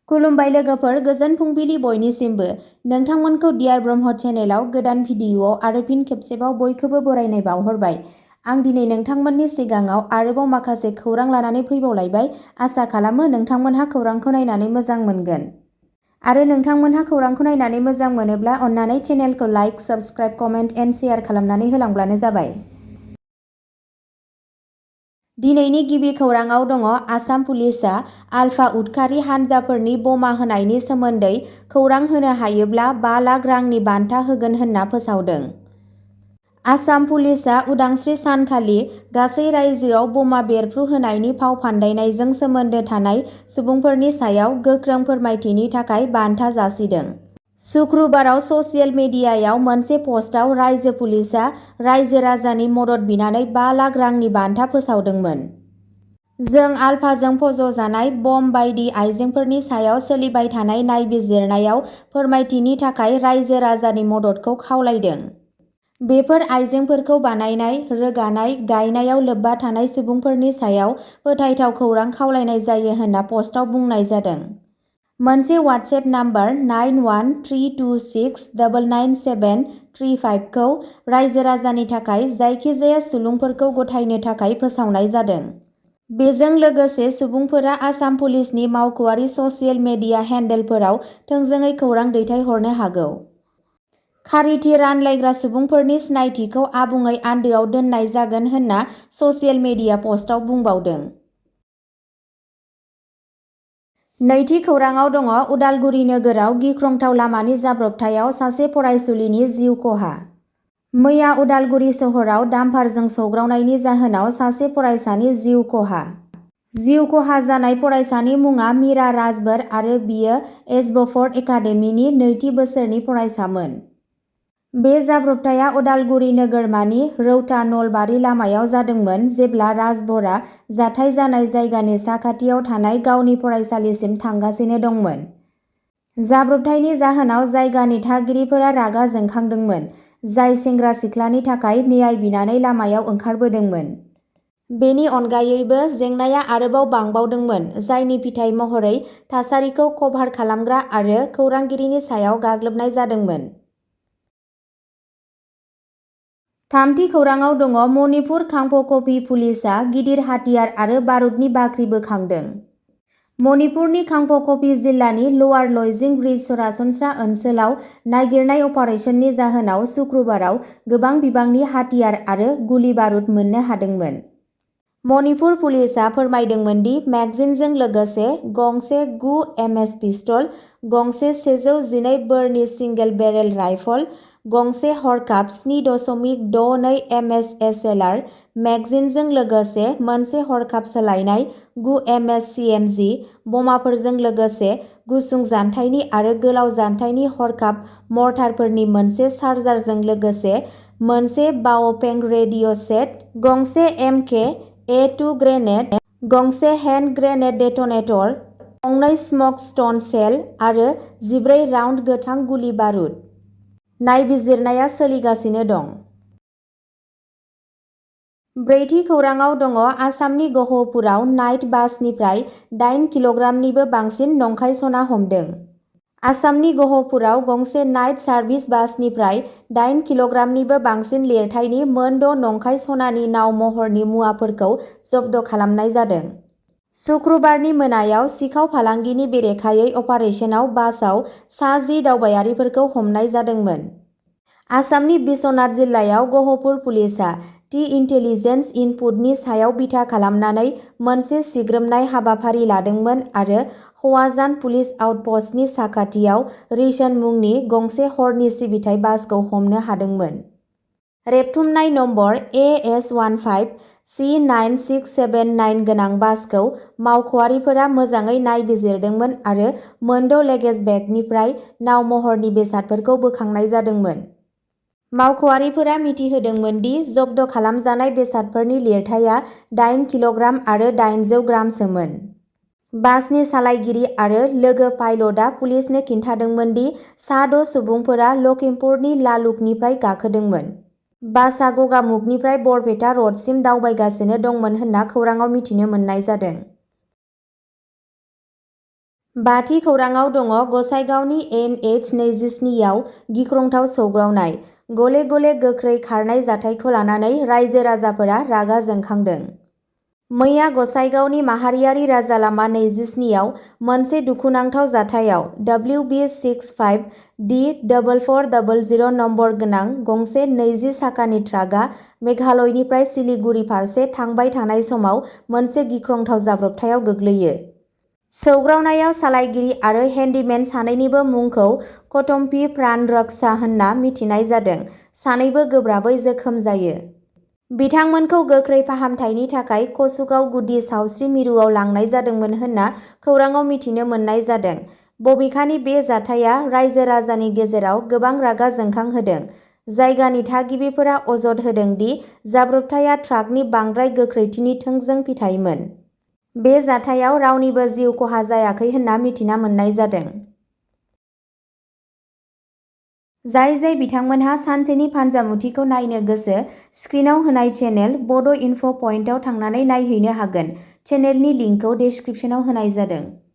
खुलुमबाय लोगोफोर, गोजोन फुंबिलि बयनिसिमबो। नोंथांमोनखौ डियार ब्रह्म चेनेलाव गोदान भिडिअ'आव आरो फिन खेबसेबाव बयखौबो बरायनाय बावहरबाय। आं दिनै नोंथांमोननि सिगाङाव आरोबाव माखासे खौरां लानानै फैबावलायबाय। आसा खालामो नोंथांमोनहा खौरांखौ नायनानै मोजां मोनगोन। आरो नोंथांमोनहा खौरांखौ नायनानै मोजां मोनोब्ला अन्नानै चेनेलखौ like, subscribe, comment and share खालामनानै होलांब्लानो जाबाय। दिनैनि गिबि खौराङाव दङ आसाम पुलिसआ आलफा उदखारि हानजाफोरनि बमा होनायनि सोमोन्दै खौरां होनो हायोब्ला 5 लाख रांनि बान्था होगोन होनना फोसावदों। आसाम पुलिसआ उदांस्रि सानखालि गासै रायजोआव बमा बेरफ्रु होनायनि फाव फान्दायनायजों सोमोन्दो थानाय सुबुंफोरनि सायाव गोख्रों फोरमायथिनि थाखाय बान्था जासिदों। शुक्रबाराव ससियेल मिडियायाव मोनसे पस्टआव रायजो पुलिसआ रायजो राजानि मदद बिनानै 5 लाख रांनि बान्था फोसावदोंमोन। जों आलफाजों फज'जानाय बम बायदि आइजेंफोरनि सायाव सोलिबाय थानाय नायबिजिरनायाव फोरमायथिनि थाखाय रायजो राजानि मददखौ खावलायदों। बेफोर आइजेंफोरखौ बानायनाय, रोगानाय, गायनायाव लोब्बा थानाय सुबुंफोरनि सायाव फोथायथाव खौरां खावलायनाय जायो होनना पस्टआव बुंनाय जादों। मोनसे वाट्सएप नाम्बार 9132699735 खौ रायजो राजानि थाखाय जायखिजाया सुलुंफोरखौ गथायनो थाखाय फोसावनाय जादों। बेजों लोगोसे सुबुंफोरा आसाम पुलिसनि मावख'आरि ससियेल मिडिया हेन्डेलफोराव थोंजोङै खौरां दैथायहरनो हागौ। खारिथि रानलायग्रा सुबुंफोरनि सिनायथिखौ आबुङै आन्दोआव दोननाय जागोन होनना ससियेल मिडिया पस्टआव बुंबावदों। नैथि खौराङाव दङ उदालगुरि नोगोराव गिख्रंथाव लामानि जाब्रबथायाव सासे फरायसुलिनि जिउ खहा। मैया उदालगुरि सहराव डाम्पारजों सौग्रावनायनि जाहोनाव सासे फरायसानि जिउ खहा। जिउ खहा जानाय फरायसानि मुङा मीरा राजभर आरो बियो एसबफर्ड एकाडेमीनि नैथि बोसोरनि फरायसामोन। बे जाब्रबथाया उदालगुरि नोगोरमानि रौता नलबारि लामायाव जादोंमोन जेब्ला राजभरआ जाथाय जानाय जायगानि साखाथियाव थानाय गावनि फरायसालिसिम थांगासिनो दंमोन। जाब्रबथायनि जाहोनाव जायगानि थागिरिफोरा रागा जोंखांदोंमोन, जाय सेंग्रा सिख्लानि थाखाय न्याय बिनानै लामायाव ओंखारबोदोंमोन। बेनि अनगायैबो जेंनाया आरोबाव बांबावदोंमोन, जायनि फिथाय महरै थासारिखौ कभार खालामग्रा आरो खौरांगिरिनि सायाव गाग्लोबनाय जादोंमोन। थामथि खौराङाव दङ मणिपुर खांपकपि पुलिसआ गिदिर हाथियार आरो बारुदनि बाख्रि बोखांदों। मणिपुरनि खांपकपि जिल्लानि लवार लैजिं ब्रिज सरासनस्रा ओनसोलाव नागिरनाय अपारेसननि जाहोनाव शुक्रबाराव गोबां बिबांनि हाथियार आरो गुलि बारुद मोननो हादोंमोन। मणिपुर पुलिसआ फोरमायदोंमोन दि मेगजिनजों लोगोसे गंसे 9 एमएस पिस्तल, गंसे 112 बोरनि सिंगेल बेरेल राइफल, गंसे हरखाब 7.62 एमएस एसएलआर मेगजिनजों लोगोसे मोनसे हरखाब सोलायनाय 9 एमएस सिएमजि बमाफोरजों लोगोसे गुसुं जानथायनि आरो गोलाव जानथायनि हरखाब मर्टारफोरनि मोनसे चार्जारजों लोगोसे मोनसे बाओपें रेडिअ' सेट, गंसे MK-A2 ग्रेनेड, गंसे हेन्ड ग्रेनेड डेटनेटर, 2 स्मक स्टन शेल आरो 14 राउन्ड गोथां गुलि बारुद। नायबिजिरनाया सोलिगासिनो दं। ब्रैथि खौराङाव दङ आसामनि गहपुराव नाइट बासनिफ्राय 8 किल'ग्रामनिबो बांसिन नंखाय सना हमदों। आसामनि गहपुराव गंसे नाइट सार्भिस बासनिफ्राय 8 किल'ग्रामनिबो बांसिन लिरथायनि मोन 6 नंखाय सनानि नाव महरनि मुवाफोरखौ जब्द खालामनाय जादों। शुक्रबारनि मोनायाव सिखाव फालांगिनि बेरेखायै अपारेसनाव बासआव सा 10 दावबायारिफोरखौ हमनाय जादोंमोन। आसामनि बिश्वनाथ जिल्लायाव गहपुर पुलिसआ थि इन्टेलिजेन्स इनपुटनि सायाव बिथा खालामनानै मोनसे सिग्रोमनाय हाबाफारि लादोंमोन आरो हवाजान पुलिस आउटपस्टनि साखाथियाव रिशन मुंनि गंसे हरनि सिबिथाइ बासखौ हमनो हादोंमोन। रेबथुमनाय नम्बर AS15C9679 गोनां बासखौ मावख'आरिफोरा मोजाङै नायबिजिरदोंमोन आरो मोन 6 लेगेज बेगनिफ्राय नाव महरनि बेसादफोरखौ बोखांनाय जादोंमोन। मावख'आरिफोरा मिथिहोदोंमोन दि जब्द खालामजानाय बेसादफोरनि लिरथाया 8 किल'ग्राम आरो 800 ग्रामसोमोन। बासनि सालायगिरि आरो लोगो पाइलटआ पुलिसनो खिन्थादोंमोन दि सा 6 सुबुंफोरा लखिमपुरनि लालुकनिफ्राय गाखोदोंमोन। बासआ गगामुखनिफ्राय बरपेटा रडसिम दावबायगासिनो दंमोन होनना खौराङाव मिथिनो मोननाय जादों। बाथि खौराङाव दङ गसाइगावनि NH-27आव गिख्रंथाव सौग्रावनाय। गले गले गोख्रै खारनाय जाथायखौ लानानै रायजो राजाफोरा रागा जोंखांदों। मैया गसाइगावनि माहारियारि राजा लामा 27आव मोनसे दुखुनांथाव जाथायाव WB65D4400 नम्बर गोनां गंसे 20 साखानि ट्राकआ मेघालयनिफ्राय सिलिगुरि फारसे थांबाय थानाय समाव मोनसे गिख्रंथाव जाब्रबथायाव गोग्लैयो। सौग्रावनायाव सालायगिरि आरो हेन्डीमेन सानैनिबो मुंखौ क'टम्पी प्राणरक्षा होनना मिथिनाय जादों। सानैबो गोब्राबै जोखोम जायो। बिथांमोनखौ गोख्रै फाहामथायनि थाखाय कसुगाव गुदि सावस्रि मिरुआव लांनाय जादोंमोन होनना खौराङाव मिथिनो मोननाय जादों। बबेखानि बे जाथाया रायजो राजानि गेजेराव गोबां रागा जोंखांहोदों। जायगानि थागिबिफोरा अजद होदों दि जाब्रबथाया ट्राकनि बांद्राय गोख्रैथिनि थोंजों फिथायमोन। बे जाथायाव रावनिबो जिउ खहा जायाखै होनना मिथिना मोननाय जादों। जाय बिथांमोनहा सानसेनि फान्जामुथिखौ नायनो गोसो स्क्रिनाव होनाय चेनेल बड' इनफ' पइन्टआव थांनानै नायहैनो हागोन। चेनेलनि लिंकखौ डेस्क्रिप्शनाव होनाय जादों।